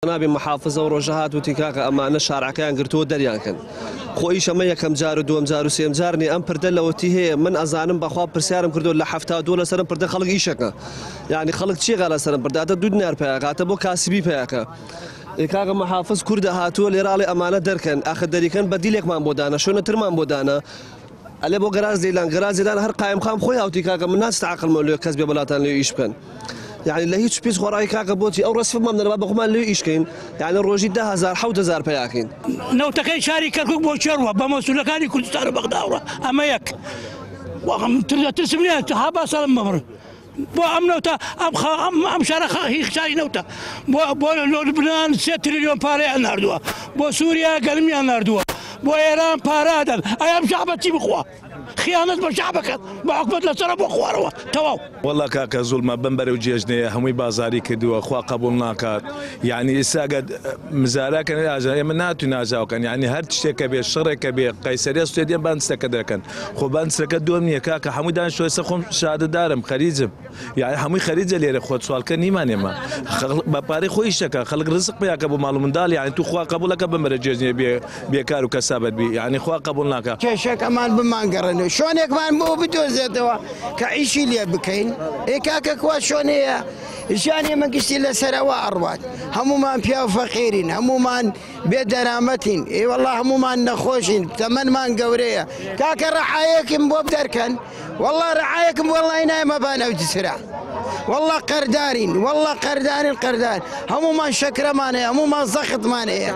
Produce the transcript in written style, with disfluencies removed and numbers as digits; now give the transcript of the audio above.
جەنابی محافز ئەو ڕۆژە هات وتی کاکە ئەمانە شارعەکەیان گرتووە دەریان کەن. خۆ ئیش ئەمە یەکەم جار و دووەم جار و سێیەم جار نیە ئەم پردە لەوەتی هەیە من ئەزانم بەخوا پرسیارم کردووە لە 72 لەسەر ئەم پردە خەڵک ئیشەکە یعنی خەڵک چیەکا لەسەر ئەم پردە ئەتە دوو دینار پەیاکا ئەتە بۆ کاسبی پەیاکا ئێ کاکە محافز کوردە هاتووە لێرە ئەڵێ ئەمانە دەرکەن ئاخر دەریکەن بەدیلێکمان بۆ دانا شوێنە ترمان بۆ دانا ئەلێ بۆ گەراج لەیلان گەراج لەیلان هەر قایمقام خۆی هاوتی کاکە من ناچتە عەقڵمەوە لێ کەس بێ بەلاتان لێ ئیش بکەن یعنی لە هیچ پیس خۆڕایی کاکە بۆچی ئەو ڕەسفمان دەنەبا بەخۆمان لێ ئیش کەین یعنی ڕۆژی 10,000 7,000 پیاکەین. نەوتەکەی شاری کەرکوک بۆ کێ ڕوە؟ بە مەسولەکانی کوردستان و بەغدا ڕوە. ئەمە یەک. ترسم نییە ها با سەرم ببڕن. بۆ ئەم نەوتە ئەم ئەم شارە هی شاری نەوتە بۆ بۆ لوبنان 3 تریلیۆن پارەیان ناردووە بۆ سووریا گەنمیان ناردووە بۆ ئێران پارە ئەدەن ئەی ئەم شەعبە چی بخوا خیانەت بە شەعبەکەت بە حکومەت لەسەرە بۆ خوارەوە تەواو. وەڵا کاکە زوڵمە بەم بەرەو جێژنەیە هەمووی بازاری کردووە خوا قبوڵ ناکات یعنی ئێستا گەر مزارا کەن ئاژا ئێمە ناتوین ئاژاوکەن یعنی هەر شتێک کە بێ شەڕێک کە بێ قەیسەریە سوێ دێن بانسەکە دەکەن خۆ بانسەکە دۆم نییە کاکە هەمووی دانیشتووە ئێستا خۆم شادەدارم خەریجم یعنی هەمووی خەریجە لێرە خۆ سواڵکە نیمان ئێمە بە پارەی خۆی شتەکە خەڵک ڕزق پیاکە بۆ ماڵ و منداڵ یعنی تو خوا قبوڵەکە بمرە جێژنێ بێ بێکار و کەسابەت بی یعنی خوا قبوڵ ناکا. کێشەکەمان بمانگەڕێنەوە شۆنێکمان بۆ بدۆزێتەوە کە ئیشی لێ بکەین ئێ کاکە کوا شۆنەیە ژیان ئێمە گشتی لەسەرەوە ئەڕوات هەمومان پیاو فەقیرین هەمومان بێ دەرامەتین ئێ وەڵا هەمومان نەخۆشین تەمەنمان گەورەیە کاکە ڕەعایەکم بۆ بدەرکەن وەڵا ڕەعایەکم وەڵای نایمە بان ئەو جسرە وەڵا قەردارین وەڵا قەردارین قەردار هەمومان شەکرەمان هەیە هەمومان زەختمان هەیە.